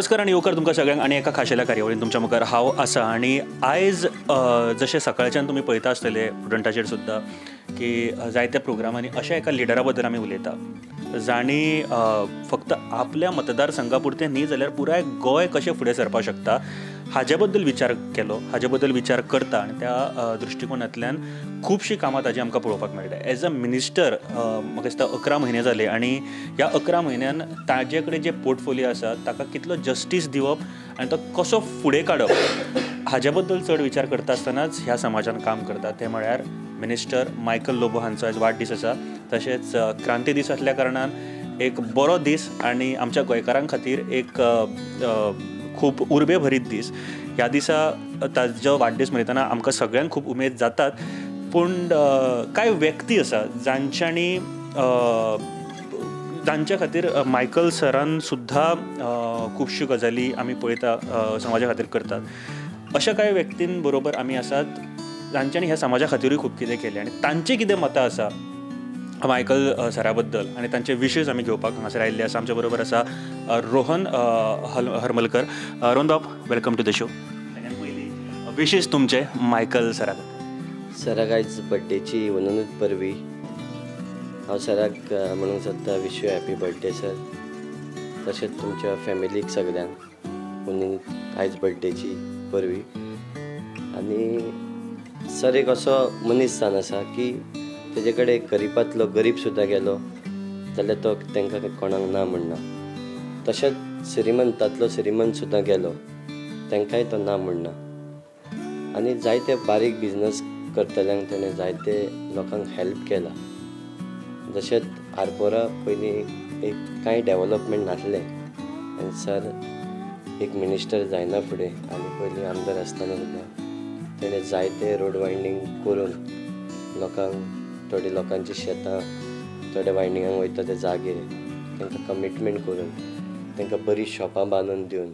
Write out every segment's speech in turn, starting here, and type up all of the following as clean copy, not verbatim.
नमस्कार आनी येवकार तुमकां सगळ्यांक आनी एका खाशेल्या कार्यावळीन तुमच्या मुखार हांव आसा. आनी आयज जशें सकाळच्यान तुमी पळयता आसतले प्रुडंटाचेर सुद्दां की जायत्या प्रोग्रामांनी अशा एका लिडरा बद्दल आमी उलयता जांणी फक्त आपल्या मतदारसंघा पुरतें न्ही जाल्यार पुराय गोंय कशें फुडें सरपाक शकता हाजे बद्दल विचार केलो, हाजे बद्दल विचार करता आनी त्या दृश्टिकोनांतल्यान खुबशीं कामां ताजी आमकां पळोवपाक मेळटा. एज अ मिनिस्टर म्हाका दिसता 11 म्हयने जाले आनी ह्या 11 म्हयन्यान ताजे कडेन जे पोर्टफोलियो आसा ताका कितलो जस्टीस दिवप आनी तो कसो फुडें काडप हाजे बद्दल चड विचार करता आसतनाच ह्या समाजान काम करता ते म्हळ्यार मिनिस्टर मायकल लोबो हांचो आयज वाडदीस आसा. तशेंच क्रांती दीस आसल्या कारणान एक बरो दीस आनी आमच्या गोंयकारां खातीर एक खूब उर्बे भरीत दीस. ह्या दिसा ताजो वाडदीस मनयतना आमकां सगळ्यांक खूब उमेद जातात, पूण कांय व्यक्ती आसा जांच्यांनी जांच्या खातीर मायकल सरान सुद्दां खुबश्यो गजाली आमी पळयता समाजा खातीर करतात. अशा कांय व्यक्तीं बरोबर आमी आसात जांच्यांनी ह्या समाजा खातीरूय खूब कितें केलें आनी तांचें कितें मतां आसा मायकल सरा बद्दल आनी तांचे विशयज आमी घेवपाक हांगासर आयिल्ले आसा. आमच्या बरोबर आसा रोहन हरमलकर. रोहन बाब, welcome to the show. सगळ्यात पयलीं विशेश तुमचे मायकल सरा खातीर. सराक आयज बड्डेची म्हणूनच परबी. हांव सराक म्हणूंक सोदता wish you happy birthday sir. तशेंच तुमच्या फॅमिलीक सगळ्यांक म्हणून आयज बड्डेची परबी. आनी सर एक असो मनीस जावन आसा की तेजे कडेन गरिबांतलो गरीब सुद्दां गेलो जाल्यार तो तांकां कोणाक ना म्हणना. तशेंच श्रीमंतांतलो श्रीमंत सुद्दां गेलो तांकांय तो ना म्हणना. आनी जायते बारीक बिजनस करतल्यांक तेणें जायते लोकांक हेल्प केला. जशेंच आरपोरा पयलीं एक कांय डेवलपमेंट नासलें आनी सर एक मिनिस्टर जायना फुडें आनी पयलीं आमदार आसतना सुद्दां तेणें जायते रोड वायंडींग करून लोकांक, थोडे लोकांची शेतां थोडे वायंडिंगाक वयता ते जागे तांकां कमिटमेंट करून तांकां बरीं शॉपां बांदून दिवन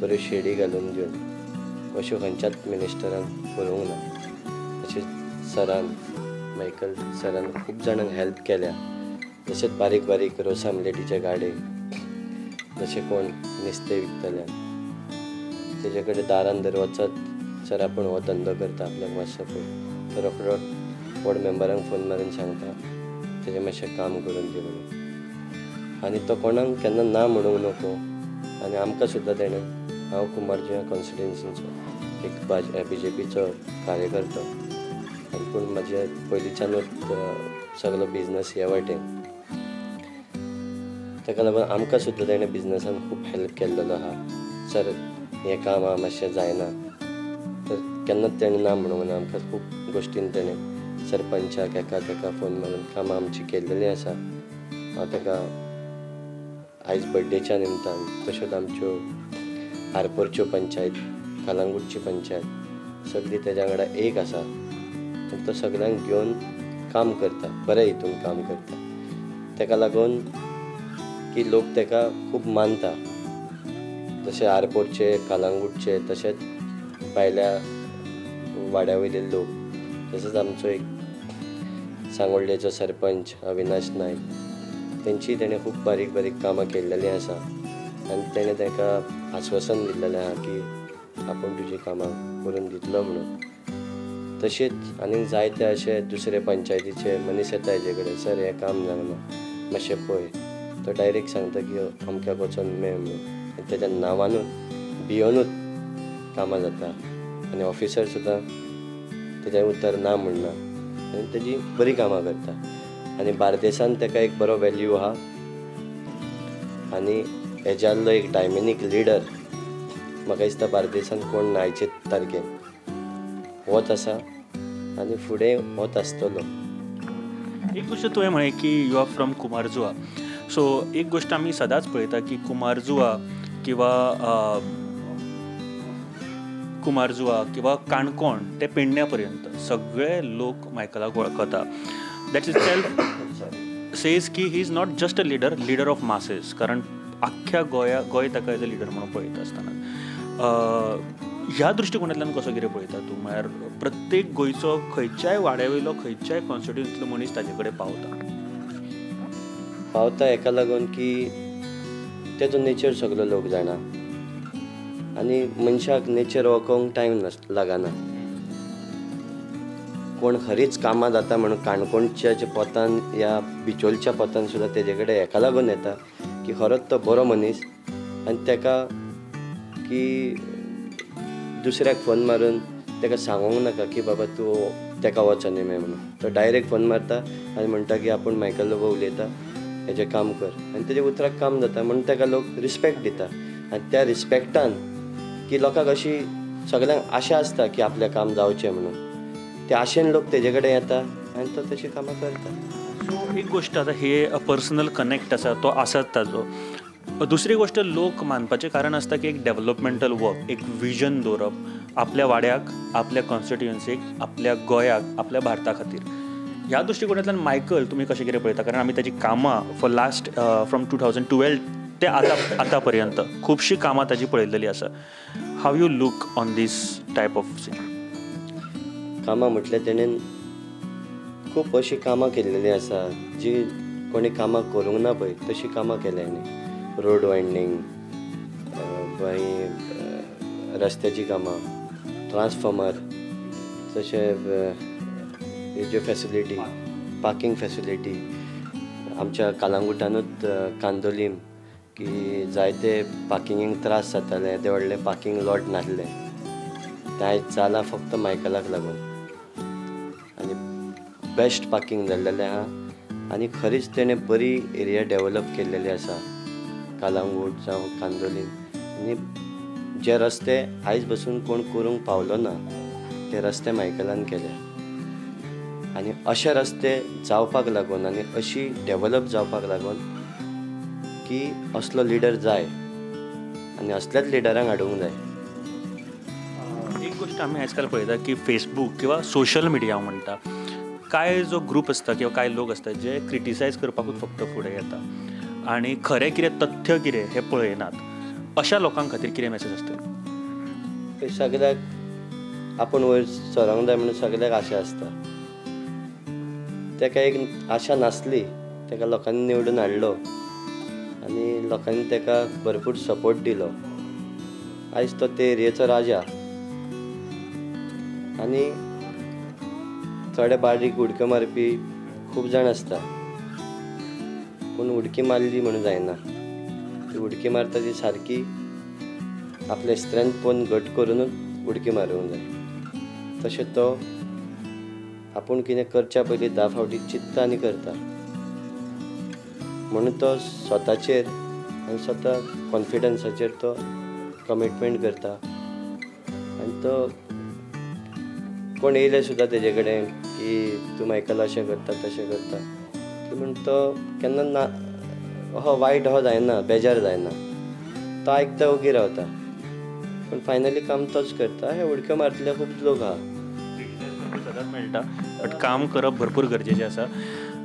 बऱ्यो शेडी घालून दिवन अश्यो खंयच्याच मिनिस्टरान करूंक ना. तशेंच सरान, मायकल सरान खूब जाणांक हेल्प केल्या. तशेंच बारीक बारीक रोस आमलेटीचे गाडे, जशे कोण नुस्तें विकतल्यान तेजे कडेन दारान जर वचत सर आपूण हो धंदो करता आपल्याक मातसो पळय, तो रोखडो वॉर्ड मेंबरांक फोन मारून सांगता तेजें मातशें काम करून दी म्हणून. आनी तो कोणाक केन्ना ना म्हणूंक नको. आनी आमकां सुद्दां तेणें, हांव कुमारजुंव्या कॉन्स्टिट्युएन्सीचो एक बीजेपीचो कार्यकर्तो आनी पूण म्हजे पयलींच्यानूच सगलो बिजनस हे वाटेन, ताका लागून आमकां सुद्दां तेणें बिजनसान खूब हेल्प केल्लो आहा. सर हें काम आहा मातशें जायना तर केन्नाच तेणें ना म्हणूंक ना. आमकां खूब गोश्टीन तेणें सरपंचाक एका तेका फोन मारून कामां आमचीं केल्लेलीं आसा. हांव ताका आयज बड्डेच्या निमतान तश्योच आमच्यो आरपोरच्यो पंचायत, कलांगूटची पंचायत सगळी तेज्या वांगडा एक आसा आनी तो सगळ्यांक घेवन काम करता, बऱ्या हितून काम करता. ताका लागून की लोक ताका खूब मानता. जशे आरपोरचे, कलांगूटचे, तशेंच भायल्या वाड्या वयले लोक, तशेंच आमचो एक सांगोल्डेचो सरपंच अविनाश नायक, तेंची तेणें खूब बारीक बारीक कामां केल्लेलीं आसा. आनी तेणें ताका आस्वासन दिल्लेलें आहा की आपूण तुजीं कामां करून दितलो म्हणून. तशेंच आनीक जायते अशे दुसरे पंचायतीचे मनीस येता हेजे कडेन, सर हें काम जावना मातशें पळय, तो डायरेक्ट सांगता की अमक्याक वचोन मेळ म्हणून. आनी तेज्या नांवानूच भियोनूच कामां जाता आनी ऑफिसर सुद्दां तेजें उतर ना म्हणना आनी तेजी बरीं कामां करता. आनी बार्देसान ताका एक बरो वेल्यू आहा आनी हेज्यातलो एक डायमेनीक लिडर म्हाका दिसता बार्देसान कोण ना आयचे तारखेक, होच आसा आनी फुडें होच आसतलो. एक गोश्ट तुवें म्हळें की you are from Cumbarjua. So एक गोश्ट आमी सदांच पळयता की कुमारजुआ किंवा काणकोण ते पेडण्या पर्यंत सगळे लोक मायकलाक वळखता. That itself says की he is not just a leader, leader of masses. कारण आख्ख्या गोंय ताका एज अ लिडर म्हणून पळयता आसतना ह्या दृश्टिकोनांतल्यान कसो कितें पळयता तूं? म्हळ्यार प्रत्येक गोंयचो खंयच्याय वाड्या वयलो खंयच्याय कॉन्स्टिट्युएन्सींतलो मनीस ताजे कडेन पावता पावता हेका लागून की तेजो नेचर सगलो लोक जाणा. आनी मनशाक नेचर वळखूंक टायम लागना. कोण खरीच कामां जाता म्हणून काणकोणच्या पोतान या बिचोलच्या पोतान सुद्दां तेजे कडेन हेका लागून येता की खरोच तो बरो मनीस आनी तेका की दुसऱ्याक फोन मारून तेका सांगूंक नाका की बाबा तूं तेका वचोन मेळ म्हणून. तो डायरेक्ट फोन मारता आनी म्हणटा की आपूण मायकल लोबो उलयता, हेजें काम कर, आनी तेजे उतराक काम जाता म्हणून तेका लोक रिस्पेक्ट दिता. आनी त्या रिस्पेक्टान की लोकांक अशी सगळ्यांक आशा आसता की आपलें काम जावचें म्हणून, ते आशेन लोक तेजे कडेन येता आनी तो तशी कामां करता. सो एक गोश्ट आतां हे पर्सनल कनेक्ट आसा तो आसात ताजो. दुसरी गोश्ट लोक मानपाचें कारण आसता की एक डेवलपमेंटल वर्क, एक विजन दवरप आपल्या वाड्याक, आपल्या कॉन्स्टिट्युएन्सीक, आपल्या गोंयाक, आपल्या भारता खातीर. ह्या दृश्टिकोनांतल्यान मायकल तुमी कशें कितें पळयता? कारण आमी ताजी कामां फॉर लास्ट फ्रॉम 2012 ते आतां पर्यंत खुबशीं कामां ताजी पळयलेली आसा. How you look on this type of scene? कामां म्हटल्यार तेणेन खूब अशीं कामां केल्लेलीं आसा जी कोणी कामां करूंक ना पळय तशीं कामां केल्या हेणें. रोड वायंडींग, मागीर रस्त्याचीं कामां, ट्रान्सफॉर्मर, तशें ज्यो फॅसिलिटी, पार्कींग फॅसिलिटी आमच्या कालांगुटानूच कांदोलीम की जायते पार्किंगेक त्रास जाताले, ते व्हडलें पार्कींग लॉट नासलें, तें आयज जालां फक्त मायकलाक लागून आनी बेस्ट पार्कींग जाल्लेलें आहा. आनी खरीच तेणें बरी एरिया डेवलप केल्लेली आसा कालांगूट जावं कांदोलीम. आनी जे रस्ते आयज बसून कोण करूंक पावलो ना ते रस्ते मायकलान केले. आनी अशे रस्ते जावपाक लागून आनी अशी डेवलप जावपाक लागून की असलो लिडर जाय आनी असल्याच लिडरांक हाडूंक जाय. एक गोश्ट आमी आजकाल पळयता की फेसबूक किंवा सोशल मिडिया म्हणटा, कांय जो ग्रूप आसता किंवा कांय लोक आसता जे क्रिटिसायज करपाकूच फक्त फुडें येता आनी खरें कितें तथ्य कितें हें पळयनात. अशा लोकां खातीर कितें मॅसेज आसतली? सगळ्याक आपूण वयर सरोंक जाय म्हणून सगळ्याक आशा आसता. तेका एक आशा नासली, तेका लोकांनी निवडून हाडलो आनी लोकांनी तेका भरपूर सपोर्ट दिलो. आयज तो ते एरियेचो राजा. आनी थोडे बारीक उडक्यो मारपी खूब जाण आसता, पूण उडकी मारली म्हणून जायना. ती उडकी मारता ती सारकी आपले स्ट्रेंथ पळोवन घट करुनूच उडकी मारूंक जाय. तशें तो आपूण कितें करच्या पयलीं 10 फावटी चिंतता आनी करता, म्हणून तो स्वताचेर आनी स्वता कॉन्फिडन्साचेर तो कमिटमेंट करता. आनी तो कोण येयले सुद्दां तेजे कडेन की तूं मायकल अशें करता तशें करता की म्हण तो केन्ना ना हो वायट हो जायना, बेजार जायना, तो आयकता ओगी रावता, पूण फायनली काम तोच करता. हे उडक्यो मारतले खूब लोक आहा, सदांच मेळटा, बट काम करप भरपूर गरजेचें आसा.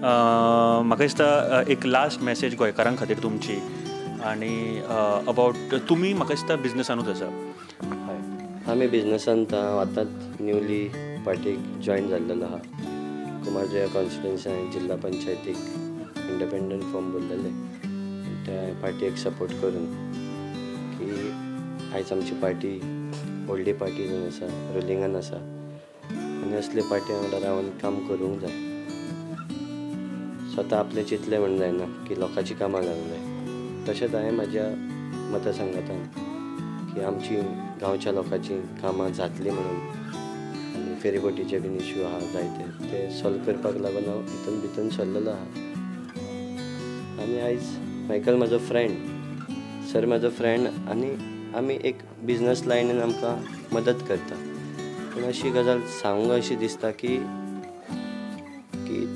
म्हाका दिसता एक लास्ट मॅसेज गोंयकारां खातीर तुमची आनी अबावट तुमी म्हाका दिसता बिजनसानूच आसा. हय, आमी बिजनसान आतांच न्यूली पार्टीक जॉयन जाल्लेलो आहा. कुमारजुंव्या कॉन्स्टिट्युएन्सीन जिल्हा पंचायतीक इंडिपेंडंट फॉर्म भरलेले त्या पार्टीक सपोर्ट करून की आयज आमची पार्टी व्हडली पार्टी जावन आसा, रुलिंगान आसा आनी असले पार्टी वांगडा रावन काम करूंक जाय. स्वता आपलें चिंतलें म्हण जायना की लोकांची कामां जावंक जाय. तशेंच हांवें म्हाज्या मतसंघातान की आमची गांवच्या लोकांची कामां जातलीं म्हणून आनी फेरीबोटीचे बीन इश्यू आहा जायते ते सॉल्व करपाक लागून हांव हितून भितून सरलेलो आहा. आनी आयज मायकल म्हाजो फ्रेंड, सर म्हाजो फ्रेंड आनी आमी एक बिजनस लायनीन आमकां मदत करता. पूण अशी गजाल सांगूंक अशी दिसता की की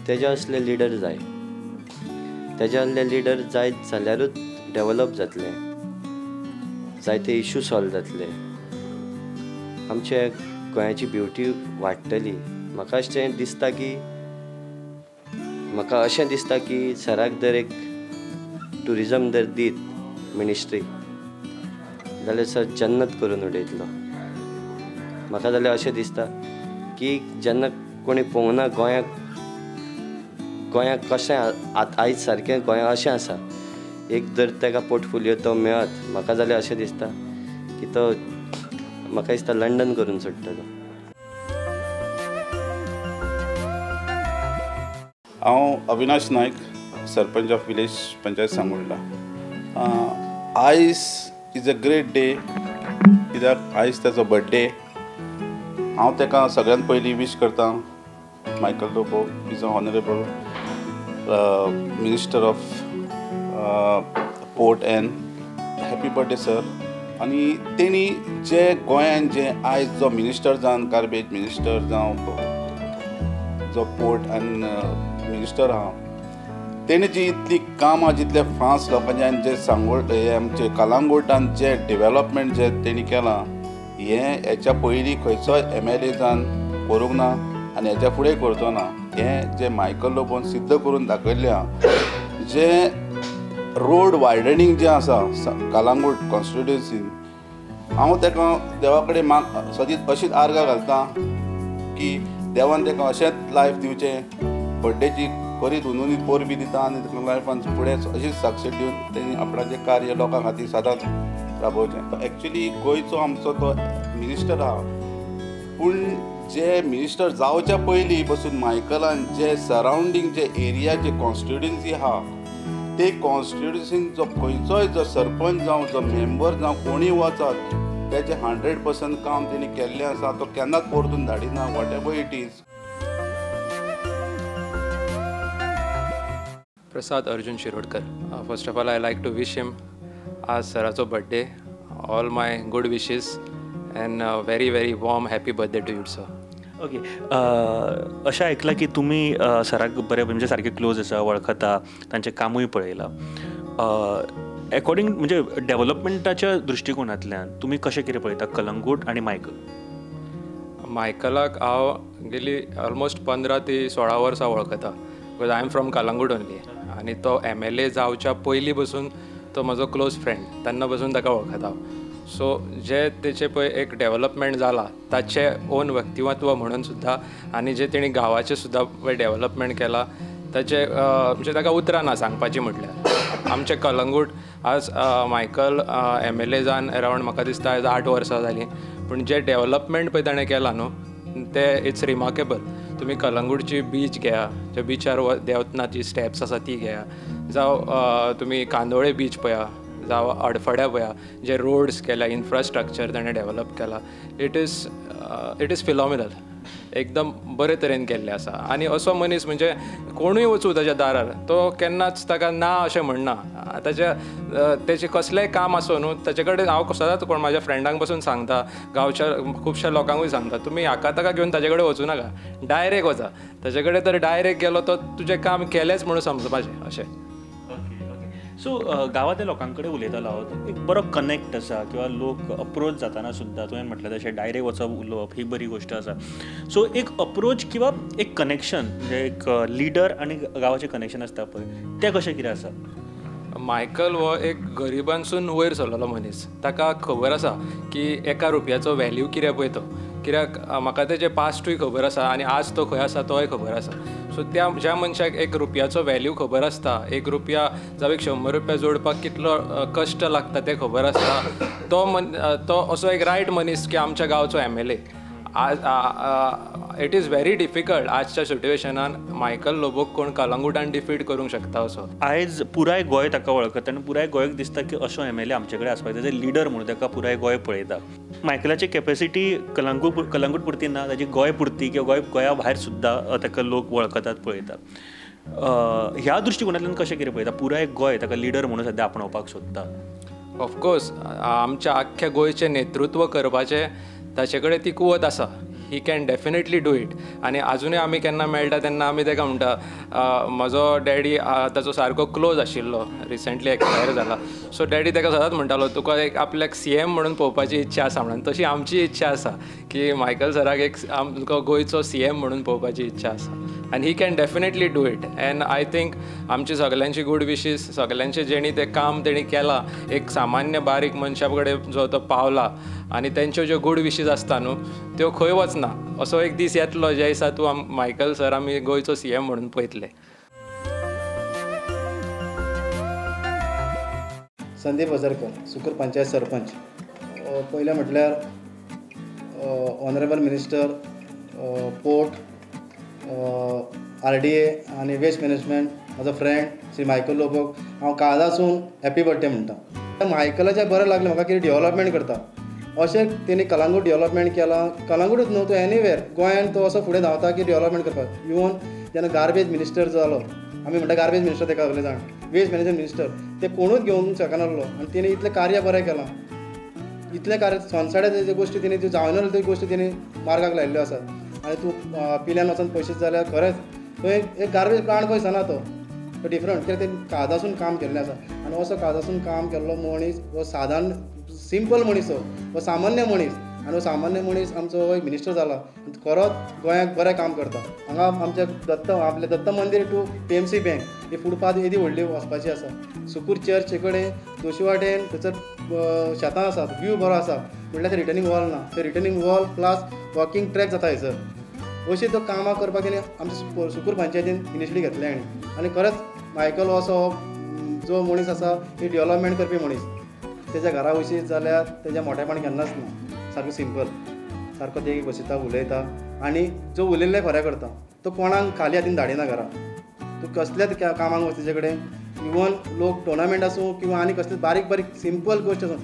तेज्या असले लिडर जाय, तेज्या असले लिडर जायत जाल्यारूच डेवलप जातलें, जायते इश्यू सॉल्व जातले, आमच्या गोंयाची ब्युटी वाडटली. म्हाका अशें दिसता की म्हाका अशें दिसता की सराक जर एक ट्युरिजम जर दीत मिनिस्ट्री जाल्यार सर जन्नत करून उडयतलो. म्हाका जाल्यार अशें दिसता की जेन्ना कोणी पळोवंक ना गोंयाक, गोंयाक कशें आयज सारकें गोंया अशें आसा, एक जर ताका पोर्टफोलियो तो मेळत म्हाका जाल्यार अशें दिसता की तो म्हाका दिसता लंडन करून सोडटलो. हांव अविनाश नायक, सरपंच ऑफ विलेज पंचायत सांगोल्डा. आयज is a great day कित्याक आयज ताचो बर्थडे. हांव ताका सगळ्यांत पयलीं वीश करता, Michael Lobo is a honourable minister of port and happy birthday sir. आनी तेणी जे गोंयान जे आयज जो मिनिस्टर जावन गार्बेज मिनिस्टर जावं जो पोर्ट आनी मिनिस्टर आहा तेणी जी इतली कामां जितले फास्ट लोकांचे आनी जे सांगोळ हे आमचे कलांगूटान जे डेवलपमेंट जे तेणी केलां हें हेच्या पयलीं खंयचोय एम एल ए जावन करूंक ना आनी हेच्या फुडें करचो ना. हें जें मायकल लोबोन सिद्ध करून दाखयल्लें आहा, जें रोड वायडनींग जें आसा कलांगूट कॉन्स्टिट्युएन्सीन, हांव ताका देवा कडेन माग सदींच अशीच आर्गां घालता की देवान ताका अशेंच लायफ दिवचें, बड्डेची बरी हुनहुनीत परबीं दिता आनी ताका लायफान फुडें अशीच सक्सेस दिवन तेणी आपणाचें कार्य लोकां खातीर सदांच राबोवचें. एक्चुली गोंयचो आमचो तो मिनिस्टर आहा, पूण जे मिनिस्टर जावच्या पयलीं पसून मायकलान जे सरावंडींग जे एरिया जे कॉन्स्टिट्युएन्सी आहा ते कॉन्स्टिट्युएन्सीन जो खंयचोय जो सरपंच जावं जो मेंबर जावं कोणूय वचत तेचें 100% काम तेणी केल्लें आसा. तो केन्नाच परतून धाडिना, whatever it is. Prasad Arjun Shirodkar. First of all I like to wish him आज सराचो birthday. All my good wishes and very very warm happy birthday to you sir. Okay, अशें आयकलां की तुमी सराक बरे म्हणजे सारके क्लोज आसा, वळखता, तांचें कामूय पळयलां. एकॉर्डिंग म्हणजे डेवलपमेंटाच्या दृश्टिकोनांतल्यान तुमी कशें कितें पळयता कलंगूट आनी मायकल? मायकलाक हांव गेली ऑलमोस्ट 15 ते 16 वर्सां वळखता, because I am from Calangute only. आनी तो एम एल ए जावच्या पयलीं पसून तो म्हजो क्लोज फ्रेंड, तेन्ना पसून ताका वळखता हांव. सो जे तेचे पळय एक डेवलपमेंट जाला ताचें ओन व्यक्तिमत्व म्हणून सुद्दां, आनी जे तेणी गांवाचें सुद्दां पळय डेवलपमेंट केलां ताचें म्हणजे ताका उतरां ना सांगपाची. म्हटल्यार आमचें कलंगूट आज मायकल एम एल ए जावन अरावंड म्हाका दिसता आयज 8 वर्सां जालीं, पूण जें डेवलपमेंट पळय ताणें केलां न्हू तें it's remarkable. तुमी कलंगूटची बीच घेया, ज्या बिचार देंवतना जी स्टेप्स आसा ती घेया, जावं तुमी कांदोळे बीच पळया, जावं अडफड्या पळया, जे रोड्स केल्या, इन्फ्रास्ट्रक्चर ताणें डेवलप केला, it is phenomenal, एकदम बरे तरेन केल्लें आसा. आनी असो मनीस म्हणजे कोणूय वचूं ताच्या दारार तो केन्नाच ताका ना अशें म्हणना. ताच्या तेचें कसलेंय काम आसूं न्हू ताचे कडेन हांव सदांच कोण म्हाज्या फ्रेंडांक पसून सांगता, गांवच्या खुबश्या लोकांकूय सांगता, तुमी हाका ताका घेवन ताचे कडेन वचूं नाका, डायरेक्ट वचा ताचे कडेन. तर डायरेक्ट गेलो तो तुजें काम केलेंच म्हणून समजपाचें अशें. सो गांवांतल्या लोकां कडेन उलयतालो हांव, एक बरो कनेक्ट आसा किंवा लोक अप्रोच जातना सुद्दां तुवें म्हटलें तशें डायरेक्ट वचप उलोवप ही बरी गोश्ट आसा. सो एक अप्रोच किंवा एक कनेक्शन म्हणजे एक लिडर आनी गांवाचें कनेक्शन आसता पळय तें कशें कितें आसा? मायकल हो एक गरिबांसून वयर सरलेलो मनीस, ताका खबर आसा की एका रुपयाचो वेल्यू कितें पळय तो, कित्याक म्हाका तेजें पास्टूय खबर आसा आनी आज तो खंय आसा तोय खबर आसा. सो त्या ज्या मनशाक एक रुपयाचो वेल्यू खबर आसता, एक रुपया जावं एक 100 रुपया जोडपाक कितलो कश्ट लागता तें खबर आसता, तो असो एक रायट मनीस की आमच्या गांवचो एम एल ए. आज it is very difficult आजच्या सिट्युएशनान मायकल लोबोक कोण कलंगूटान डिफीट करूंक शकता असो. आयज पुराय गोंय ताका वळखता आनी पुराय गोंयाक दिसता की असो एम एल ए आमचे कडेन आसपाक जाय, लिडर म्हणून ताका पुराय गोंय पळयता. मायकलाची कॅपेसिटी कलंगूट पुरती ना, ताची गोंय पुरती किंवा गोंया भायर सुद्दां ताका लोक वळखतात पळयतात. ह्या दृश्टिकोनांतल्यान कशें कितें पळयता पुराय गोंय ताका लिडर म्हणून सद्या आपणावपाक सोदता? ऑफकोर्स आमच्या आख्ख्या गोंयचें नेतृत्व करपाचें ताचे कडेन ती कुवत आसा, he can definitely do it. आनी आजुनूय आमी केन्ना मेळटा तेन्ना आमी ताका म्हणटा, म्हजो डॅडी ताचो सारको क्लोज आशिल्लो, रिसंटली एक्सपायर जाला, सो डॅडी ताका सदांच म्हणटालो तुका एक आपल्याक सी एम म्हणून पळोवपाची इच्छा आसा म्हणून. तशी आमची इच्छा आसा की मायकल सराक एक आमकां गोंयचो सी एम म्हणून पळोवपाची इच्छा आसा आनी he can definitely do it. And I think आमची सगल्यांची गूड विशीस, सगल्यांचे जेणी तें काम तेणी केलां, एक सामान्य बारीक मनशा कडेन जो तो पावला आनी तेंच्यो ज्यो गूड विशीस आसता न्हू त्यो खंय वचना. असो एक दीस येतलो ज्या दिसा तूं मायकल सर आमी गोंयचो सी एम म्हणून पळयतले. संदीप वझरकर, सुकूर पंचायत सरपंच. पयलें म्हटल्यार honourable minister port RDA आनी वेस्ट मॅनेजमेंट म्हजो फ्रेंड श्री मायकल लोबोक हांव काळजासून हॅपी बर्थडे म्हणटा. मायकलाचें बरें लागलें म्हाका की डेवलपमेंट करता अशें तेणी कलांगूट डेवलपमेंट केलां. कलांगूटच न्हू तो एनीवेर गोंयान तो असो फुडें धांवता की डेवलपमेंट करपाक. इवन जेन्ना गार्बेज मिनिस्टर जालो, आमी म्हणटा गार्बेज मिनिस्टर तेका सगळे जाण, वेस्ट मॅनेजमेंट मिनिस्टर ते कोणूच घेवंक शकनासलो आनी तेणी इतलें कार्य बरें केलां. इतलें कार्य सोनसाड्याचे ज्यो गोश्टी तेणी ज्यो जावना त्यो गोश्टी तेणी मार्गाक लायिल्ल्यो आसात. आनी तूं पिल्यान वचून पयशे जाल्यार खरेंच थंय एक गार्बेज प्लांट खंय दिसना तो डिफरंट कित्याक तेणी काळजासून काम केल्लें आसा. आनी असो काळजासून काम केल्लो मनीस हो सादारण सिंपल मनीस हो सामान्य मनीस आनी हो सामान्य मनीस आमचो हो एक मिनिस्टर जाला आनी खरोच गोंयाक बरें काम करता. हांगा आमच्या दत्त आपलें Datta Mandir to PMC bank he footpath येदी व्हडली वचपाची आसा. सुकूर चर्चे कडेन दोशी वाटेन थंयसर शेतां आसात, व्यू बरो आसा, म्हणल्यार ते रिटर्निंग वॉल ना, ते retaining wall plus walking track जाता थंयसर. अशीं तो कामां करपाक तेणी आमच्या सुकूर पंचायतीन इनिशिएटीव घेतलें आनी आनी खरेंच मायकल हो असो जो मनीस आसा ही डेवलपमेंट करपी मनीस. तेज्या घरा वशीत जाल्यार तेज्या मोठेपण केन्नाच ना, सारको सिंपल, सारको देगेक बसयता उलयता आनी जो उलयल्लें खरें करता. तो कोणाक खाली हातीन धाडिना घरा, तूं कसल्याच कामाक वच तेजे कडेन, इवन लोक टोर्नामेंट आसूं किंवा आनी कसले बारीक बारीक सिंपल गोश्ट आसूं.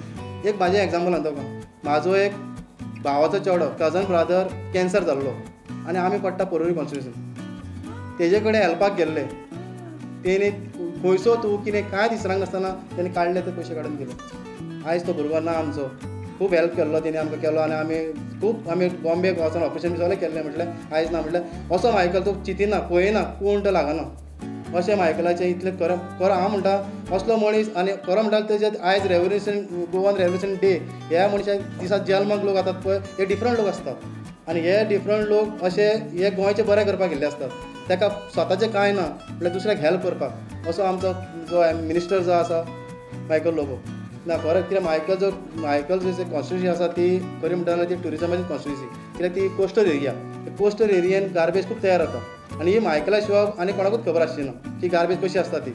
एक म्हाजें एग्जाम्पल सांगता तुका, म्हाजो एक भावाचो चेडो कजन ब्रादर कॅन्सर जाल्लो आनी आमी पडटा पर्वरी कॉन्स्टिट्युएन्सी, तेजे कडेन हेल्पाक गेल्ले, तेणी पयसो तूं कितें कांय दिसरांक नासतना तेणी काडले ते पयशे काडून दिले. आयज तो भुरगो ना आमचो, खूब हेल्प केल्लो तेणी आमकां केलो आनी आमी खूब आमी बॉम्बे वचोन ऑपरेशन बी सगळें केल्लें. म्हटल्यार आयज ना म्हटल्यार असो मायकल तो चिंतिना पळयना कोण तो लागना अशें मायकलाचें इतलें खरें खरो हांव म्हणटा असलो मनीस. आनी खरो म्हणटा तेजे आयज रेवोल्युशन गोवन रेवोल्युशन डे ह्या मनशाक दिसा जल्माक लोक येतात पळय हे डिफरंट लोक आसतात आनी हे डिफरंट लोक अशे हे गोंयचें बरें करपाक गेल्ले आसतात. ताका स्वताचें कांय ना म्हळ्यार दुसऱ्याक हेल्प करपाक असो आमचो जो मिनिस्टर जो आसा मायकल लोबो ना खरें. कित्याक मायकल जो मायकल जी कॉन्स्टिट्युएन्सी आसा ती खरी म्हणटा जाल्यार ती ट्युरिजमाची कॉन्स्टिट्युएन्सी, कित्याक ती कोस्टल एरिया, कोस्टल एरियेन गार्बेज खूब तयार जाता आनी ही मायकला शिवाय आनी कोणाकूच खबर आसची ना की गार्बेज कशी आसता ती.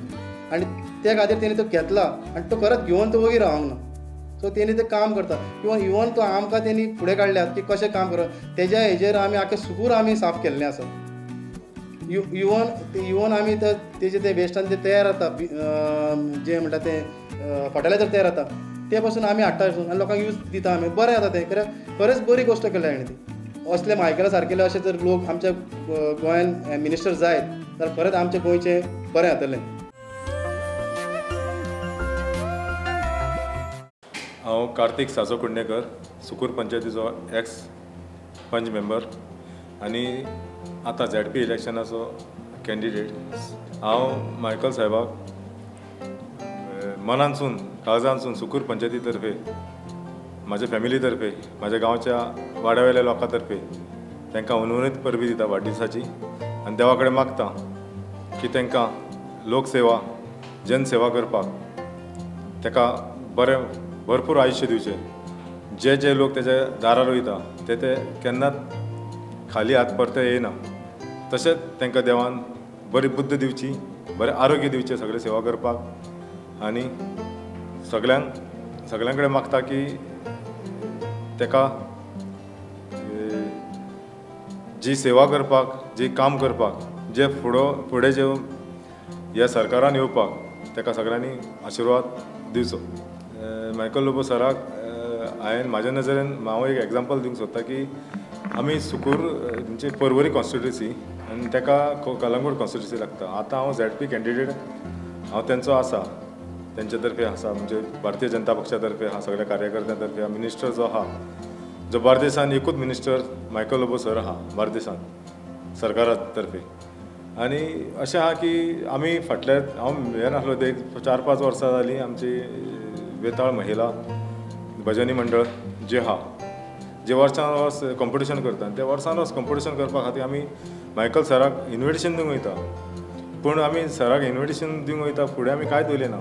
आनी त्या खातीर तेणी तो घेतला आनी तो खरेंच घेवन तो वगी रावंक ना, सो तेणी तें काम करता. किंवा इवन तो आमकां तेणी फुडें काडल्यात की कशें काम करप तेज्या हेजेर आमी आख्खें सुकूर आमी साफ केल्लें आसा. इवन इवन आमी तेजे ते वेस्टान ते तयार जाता जें म्हणटा तें फर्टिलायजर तयार जाता ते पासून आमी हाडटा आनी लोकांक यूज दिता आमी, बरें जाता तें. कित्याक खरेंच बरी गोश्ट केल्या आनी ती असले मायकला सारकेले अशे जर लोक आमच्या गोंयान मिनिस्टर जायत जाल्यार खरेंच आमच्या गोंयचें बरें जातलें. हांव कार्तीक सासो कुंडेकर, सुकूर पंचायतीचो एक्स पंच मेंबर आनी आतां झेड पी इलेक्शनाचो कॅन्डिडेट. हांव मायकल साहेबाक मनानसून काळजानसून सुकूर पंचायती तर्फे, म्हाज्या फॅमिली तर्फे, म्हाज्या गांवच्या वाड्या वयल्या लोकां तर्फे तांकां हुनहुनीत परबी दिता वाडदिसाची आनी देवा कडेन मागता की तांकां लोकसेवा जनसेवा करपाक ताका बरें भरपूर आयुश्य दिवचें. जे जे लोक तेज्या दारार वयता ते ते केन्नाच खाली हात परते येयना, तशेंच तांकां देवान बरी बुद्द दिवची, बरें आरोग्य दिवचें सगळें सेवा करपाक. आनी सगळ्यांक सगळ्यां कडेन मागता की ताका जी सेवा करपाक, जी काम करपाक, जे फुडें जे ह्या सरकारान येवपाक ताका सगळ्यांनी आशिर्वाद दिवचो. मायकल लोबो सराक हांवें म्हाज्या नजरेन हांव एक एग्जाम्पल दिवंक सोदता की आमी सुकूर म्हणजे पर्वरी कॉन्स्टिट्युएन्सी आनी ताका कलंगूट कॉन्स्टिट्युएन्सी लागता. आतां हांव झेड पी कॅन्डिडेट हांव तेंचो आसा, तेंचे तर्फे आसा, म्हणजे भारतीय जनता पक्षा तर्फे आहा, सगळ्या कार्यकर्त्यां तर्फे आहा. मिनिस्टर जो आहा, जो बार्देसान एकूच मिनिस्टर मायकल लोबो सर आहा बार्देसान सरकारा तर्फे. आनी अशें आहा की आमी फाटल्या हांव हें नासलो ते 4-5 वर्सां जालीं आमची वेताळ महिला भजनी मंडळ जे आहा, जे वर्सान वर्स कॉम्पिटिशन करता, ते वर्सान वर्स कॉम्पिटिशन करपा खातीर आमी मायकल सराक इन्विटेशन दिवंक वयता. पूण आमी सराक इन्विटेशन दिवंक वयता फुडें आमी कांयच उलयना,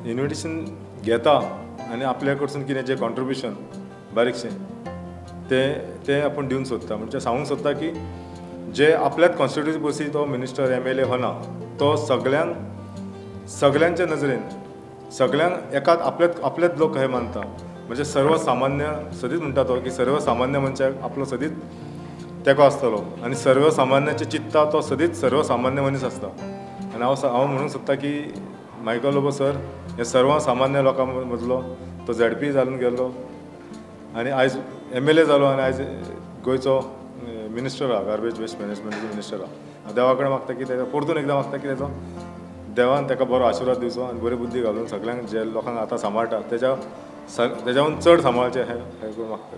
इन्विटेशन घेता आनी आपल्या कडसून कितें जें कॉन्ट्रिब्युशन बारीकशें तें तें आपूण दिवंक सोदता. म्हणजे सांगूंक सोदता की जे आपल्याच कॉन्स्टिट्युएन्सी बसी तो मिनिस्टर MLA हो ना, तो सगळ्यांक सगळ्यांच्या नजरेन सगळ्यांक एकाच आपल्याच आपलेच लोक हे मानता. म्हणजे सर्वसामान्य सदींच म्हणटा तो की सर्वसामान्य मनशाक आपलो सदींच तेंको आसतलो आनी सर्वसामान्याचे चित्ता तो सदींच सर्वसामान्य मनीस आसता. आनी हांव म्हणूंक सोदता की मायकल लोबो सर हे सर्वसामान्य लोकां मदलो तो झेडपी जावन गेल्लो आनी आयज MLA जालो आनी आयज गोंयचो मिनिस्टर आहा, गार्बेज वेस्ट मॅनेजमेंटाचो मिनिस्टर आहा. देवा कडेन मागता की तेजो परतून एकदां मागता की तेजो देवान ताका बरो आशिर्वाद दिवचो आनी बरी बुद्धी घालून सगळ्यांक जे लोकांक आतां सांबाळटा तेज्याहून चड सांबाळचें हें करून मागता.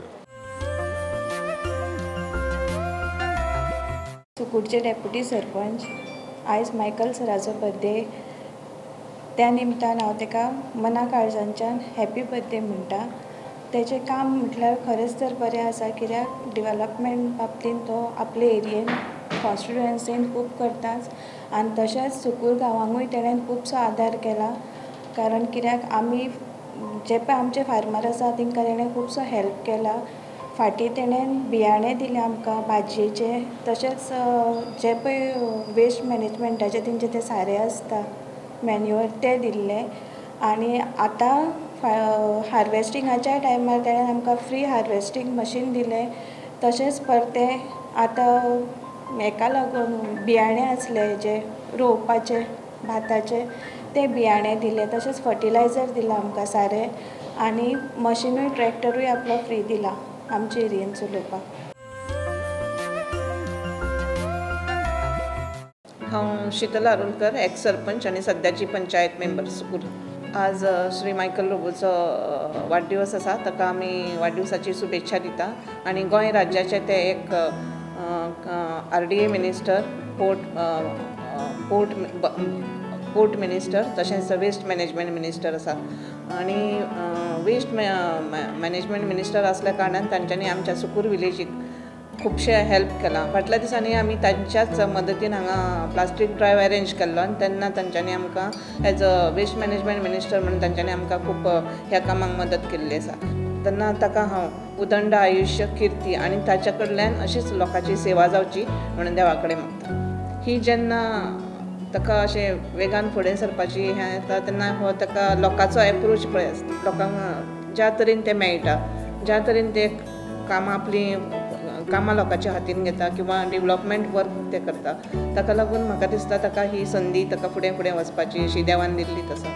सुकूरचे डेप्युटी सरपंच आयज मायकल सराचो बर्थडे, त्या निमतान हांव ताका मना काळजांच्यान हॅपी बर्थडे म्हणटा. तेचें काम म्हटल्यार खरेंच तर बरें आसा, कित्याक डिवेलपमेंट बाबतीन तो आपले एरियेन कॉन्स्टिट्युएन्सीन खूब करताच आनी तशेंच सुकूर गांवांकूय तेणें खुबसो आदार केला. कारण कित्याक आमी जे पळय आमचे फार्मर आसा तांकां तेणें खुबसो हेल्प केला. फाटीं तेणें बियाणें दिलें आमकां भाजयेचें, तशेंच जे पळय वेस्ट मॅनेजमेंटाचें तेंचें तें सारें आसता मॅन्युअर तें दिल्लें. आनी आतां हार्वेस्टिंगाच्या टायमार तेणें आमकां फ्री हार्वेस्टींग मशीन दिलें. तशेंच परतें आतां हेका लागून बियाणें आसलें जें रोवपाचें भाताचें तें बियाणें दिलें, तशेंच फर्टिलायझर दिलां आमकां सारें आनी मशिनूय ट्रॅक्टरूय आपलो फ्री दिला आमचे एरियेन चलोवपाक. हांव शीतल आरोलकर, एक्स सरपंच आनी सद्याची पंचायत मेंबर सुकूर. आज श्री मायकल लोबोचो वाडदिवस आसा, ताका आमी वाडदिवसाची शुभेच्छा दिता आनी गोंय राज्याचे ते एक RDA minister, port minister तशेंच वेस्ट मॅनेजमेंट मिनिस्टर आसा आनी वेस्ट मॅनेजमेंट मिनिस्टर आसल्या कारणान तांच्यांनी आमच्या सुकूर विलेजीक खुबशें हेल्प केलां. फाटल्या दिसांनी आमी तांच्याच मदतीन हांगा प्लास्टीक ड्रायव्ह अरेंज केल्लो आनी तेन्ना तांच्यांनी आमकां as a waste management minister म्हणून तांच्यांनी आमकां खूब ह्या कामाक मदत केल्ली आसा. तेन्ना ताका हांव उदंड आयुश्य किर्ती आनी ताच्या कडल्यान अशीच लोकांची सेवा जावची म्हणून देवा कडेन मागता. ही जेन्ना ताका अशें वेगान फुडें सरपाची हें येता तेन्ना हो ताका लोकांचो एप्रोच पळय आसता, लोकांक ज्या तरेन ते मेळटा, ज्या तरेन ते कामां आपलीं कामां लोकांच्या हातीन घेता किंवा डिवलपमेंट वर्क ते करता, ताका लागून म्हाका दिसता ताका ही संदी ताका फुडें फुडें वचपाची अशी देवान दिल्लीच आसा.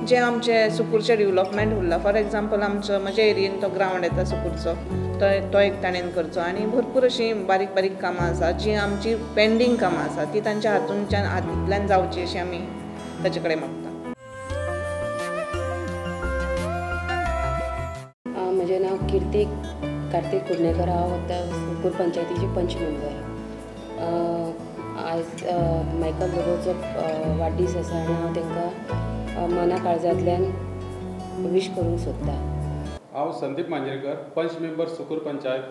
जें आमचें सुकूरचें डिवलपमेंट उरलां, फॉर एग्जाम्पल आमचो म्हज्या एरियेन तो ग्रावंड येता सुकूरचो, तो एक ताणें करचो आनी भरपूर अशीं बारीक बारीक कामां आसा जीं आमचीं पेंडींग कामां आसा तीं तांच्या हातूंतल्यान हातींतल्यान जावची अशी आमी ताचे कडेन मागता. म्हजें नांव किर्ती कार्तीक कुर्णेकर, हांव आतां सुकूर पंचायतीची पंच मेंबर. आयज मायकल लोबोचो वाडदीस आसा आनी हांव तांकां मना काळजांतल्यान वीश करूंक सोदता. हांव संदीप मांजरेकर, पंच मेंबर सुकूर पंचायत.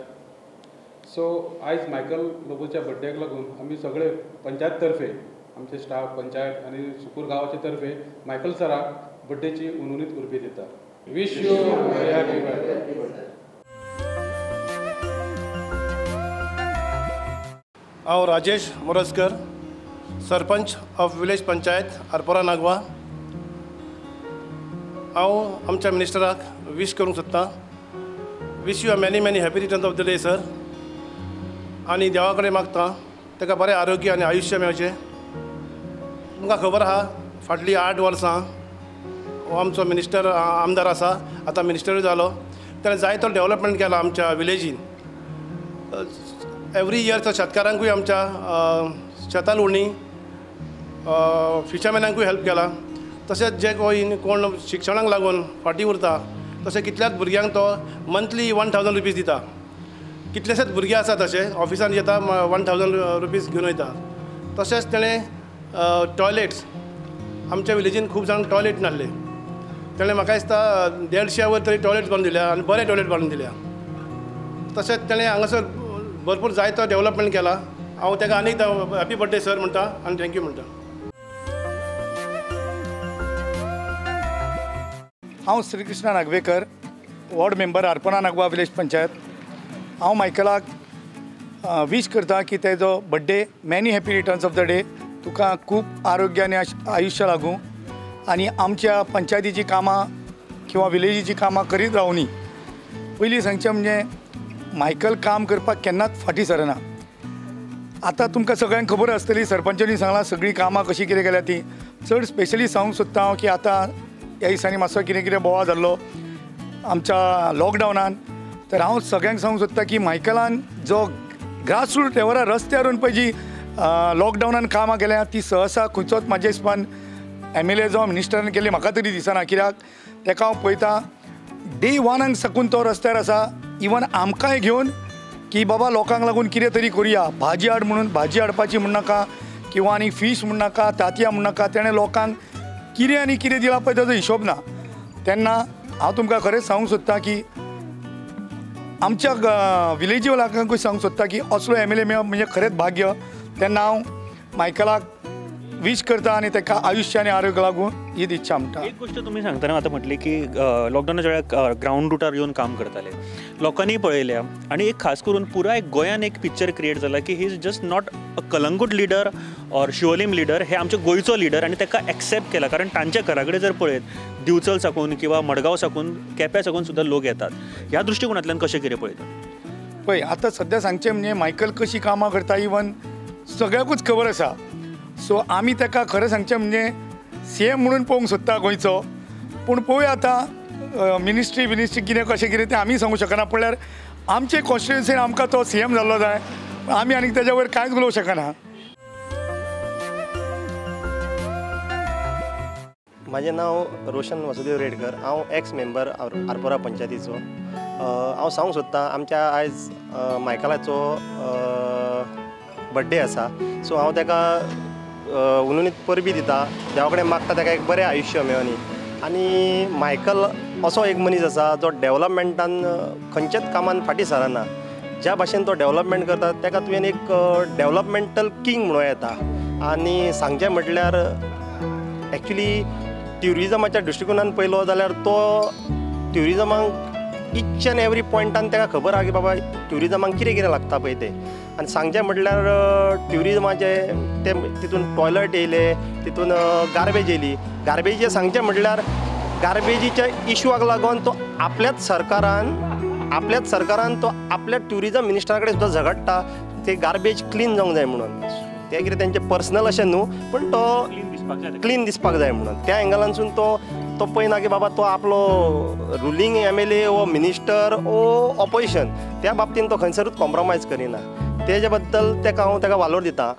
सो आयज मायकल लोबोच्या बड्डेक लागून आमी सगळे पंचायत तर्फे, आमचे स्टाफ पंचायत आनी सुकूर गांवाचे तर्फे मायकल सराक बड्डेची उनुनीत उर्बी दिता. Wish you happy birthday. हांव राजेश मोरजकर, सरपंच ऑफ विलेज पंचायत आरपोरा नागवा. हांव आमच्या मिनिस्टराक वीश करूंक सोदतां. Wish you many many happy returns of the day sir. आनी देवा कडेन मागता ताका बरें आरोग्य आनी आयुश्य मेळचें. तुमकां खबर आहा फाटलीं 8 वर्सां हो आमचो मिनिस्टर आमदार आसा, आतां मिनिस्टरूय जालो. ताणें जायतो डेवलपमेंट केला आमच्या विलेजीन. एवरी इयर तो शेतकारांकूय आमच्या शेतां लुवणी, फिशरमॅनांकूय हेल्प केला. तशेंच जे कोण शिक्षणाक लागून फाटीं उरता तशें कितल्याच भुरग्यांक तो मंथली 1000 रुपीज दिता. कितलेशेच भुरगे आसा तशे ऑफिसान येता 1000 रुपीज घेवन वयता. तशेंच तेणें टॉयलेट्स आमच्या विलेजीन खूब जाणांक टॉयलेट नासले, तेणें म्हाका दिसता 150 वयर तरी टॉयलेट बांदून दिल्या आनी बरे टॉयलेट बांदून दिल्या. तशेंच तेणें हांगासर भरपूर जायतो डेवलपमेंट केला. हांव ताका आनी एकदां हॅपी बर्थडे सर म्हणटा आनी thank you म्हणटा. हांव Shrikrishna Nagvekar, ward member Arpona Nagwa village panchayat. हांव मायकलाक वीश करता की तेजो birthday many happy returns of the day, तुका खूब आरोग्य आनी आयुश्य लागूं आनी आमच्या पंचायतीची कामां किंवा विलेजीची कामां करीत रावनी. पयलीं सांगचें म्हणजे मायकल काम करपाक केन्नाच फाटीं सरना. आतां तुमकां सगळ्यांक खबर आसतली, सरपंचांनी सांगलां सगळीं कामां कशीं कितें केल्या तीं. चड स्पेशली सांगूंक सोदता हांव की आतां ह्या दिसांनी मातसो कितें कितें बोवाळ जाल्लो आमच्या लॉकडावनान, तर हांव सगळ्यांक सांगूंक सोदता की मायकलान जो ग्रासरूट लेवलार रस्त्यार येवन पळय जी लॉकडावनान कामां केल्या ती सहसा खंयचोच म्हाज्या हिसपान एम एल ए जावं मिनिस्टरान केल्ली म्हाका तरी दिसना. कित्याक ताका हांव पळयता डे वनाक साकून तो रस्त्यार आसा, इवन आमकांय घेवन की बाबा लोकांक लागून कितें तरी करुया, भाजी हाड म्हणून भाजी हाडपाची म्हण नाका किंवा आनी फीश म्हण नाका, तांतयां म्हण नाका, तेणें लोकांक कितें आनी कितें दिलां पळय ताजो हिशोब ना. तेन्ना हांव तुमकां खरेंच सांगूंक सोदता की आमच्या विलेजी लोकांकूय सांगूंक सोदता की असलो एम एल ए मेळप म्हणजे खरेंच भाग्य. तेन्ना हांव मायकलाक वीश करता आनी ताका आयुश्य आनी आरोग्य लागून हीच इच्छा म्हणटा. एक गोश्ट तुमी सांगतना आतां म्हटली की लॉकडावनाच्या वेळार ग्रावंड रुटार येवन काम करताले, लोकांनी पळयल्या आनी एक खास करून पुराय गोंयान एक पिक्चर क्रिएट जाला की he is just not a Calangute leader or Siolim leader, हे आमच्या गोंयचो लिडर आनी ताका एक्सेप्ट केला. कारण तांच्या घरा कडेन जर पळयत दिवचल साकून किंवा मडगांव साकून केप्या साकून सुद्दां लोक येतात. ह्या दृश्टिकोणांतल्यान कशें कितें पळयता? पळय आतां सद्या सांगचें म्हणजे मायकल कशी कामां करता इवन सगळ्याकूच खबर आसा. सो आमी ताका खरें सांगचें म्हणजे सी एम म्हणून पळोवंक सोदता गोंयचो, पूण पळोवया आतां मिनिस्ट्री विनिस्ट्री कितें कशें कितें तें आमी सांगूंक शकना. पळल्यार आमचे कॉन्स्टिट्युएन्सीन आमकां तो सी एम जाल्लो जाय, आमी आनीक ताज्या वयर कांयच उलोवंक शकना. म्हाजें नांव रोशन वासुदेव रेडकर, हांव एक्स मेंबर आरपोरा पंचायतीचो. हांव सांगूंक सोदतां आमच्या आयज मायकलाचो बड्डे आसा, सो हांव ताका उनुनीत परबी दिता, देवा कडेन मागता ताका एक बरें आयुश्य मेळोनी. आनी मायकल असो एक मनीस आसा जो डेवलपमेंटान खंयच्याच कामान फाटीं सरना. ज्या भाशेन तो डेवलपमेंट करता ताका तुवें एक डेवलपमेंटल किंग म्हणूं येता. आनी सांगचें म्हटल्यार एक्चुली ट्युरिजमाच्या दृश्टिकोनान पळयलो जाल्यार तो ट्युरिजमाक इच एन्ड एवरी पॉयंटान ताका खबर आहा की बाबा ट्युरिजमाक कितें कितें लागता पळय तें. आनी सांगचें म्हटल्यार ट्युरिजमाचें तें तितून टॉयलट येयले, तितून गार्बेज येयली. गार्बेजीचें सांगचें म्हटल्यार गार्बेजीच्या इशूआक लागून तो आपल्याच सरकारान तो आपल्या ट्युरिजम मिनिस्टरा कडेन सुद्दां झगडटा ते गार्बेज क्लीन जावंक जाय म्हणून. तें कितें तेंचें पर्सनल अशें न्हू, पूण तो क्लीन दिसपाक जाय म्हणून त्या एंगलानसून तो तो पळयना की बाबा तो आपलो रुलींग एम एल ए वो मिनिस्टर वो ऑपोजिशन, त्या बाबतीन तो खंयसरूच कॉम्प्रोमायज करिना. तेजे बद्दल ताका हांव ताका वालोर दिता.